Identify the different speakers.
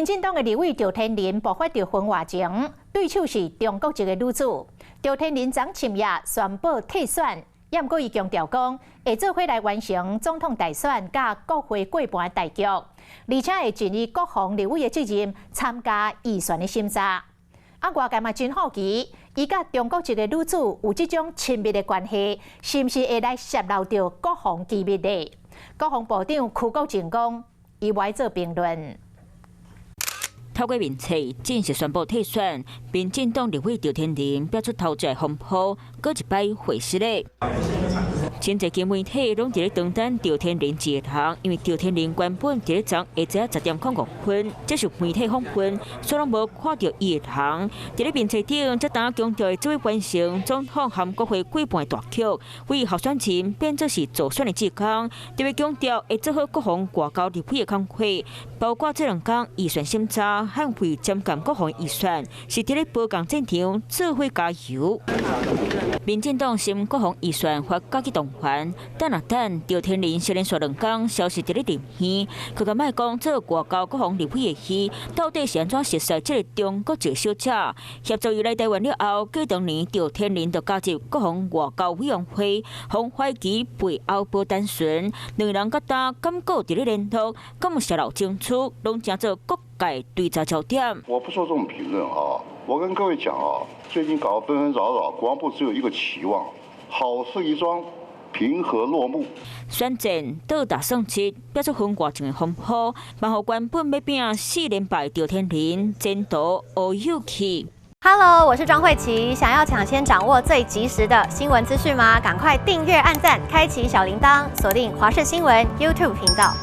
Speaker 1: 民進黨的立委趙天麟爆發著婚外情，對手是中國籍的女子。趙天麟昨深夜宣布退選，也毋過伊強調講，會做伙來完成總統大選佮國會過半大局，而且會盡伊國防立委的責任參加預算的審查。啊，外界嘛真好奇，伊佮中國籍的女子有這種親密的關係，是毋是會來洩露著國防機密的？國防部長邱國正講，伊無愛做評論。
Speaker 2: 透過面冊正式宣布退選，民進黨立委趙天麟飆出頭債風波，閣一擺會失咧。真濟間媒體攏佇咧等等趙天麟一个人，因為趙天麟原本佇咧昨下晝10點05分接受媒體訪問，煞攏無看著伊个人。佇咧面冊頂，才當強調做伙完成總統和國會過半大局，為候選人變做是助選的志工，特別強調會做好國防外交立委的工課，包括這兩工預算審查、捍衛檢驗國防預算，是佇咧保共戰場做伙加油。民進黨審國防預算發甲去動員，等啊等，趙天麟連續兩工消失佇咧林耳，閣較莫講做外交國防立委的戲，到底是按怎熟似這个中國籍小姐？協助伊來台灣了後，過當年趙天麟就加入國防外交委員會，予懷疑背後無單純，兩人佮今敢閣佇咧聯絡，敢有洩露情資，攏成做各界追查焦點。
Speaker 3: 我不做這種評論啊，我跟各位講啊，最近搞得紛紛擾擾，國防部只有一個期望，好事一樁，平和落幕。
Speaker 2: 選戰倒打算七，變出婚外情的風波，嘛予原本欲拼四連敗趙天麟前途烏有去。
Speaker 4: Hello，我是莊慧琪，想要搶先掌握最及時的新聞資訊嗎？趕快訂閱、按讚、開啟小鈴鐺，鎖定華視新聞 YouTube 頻道。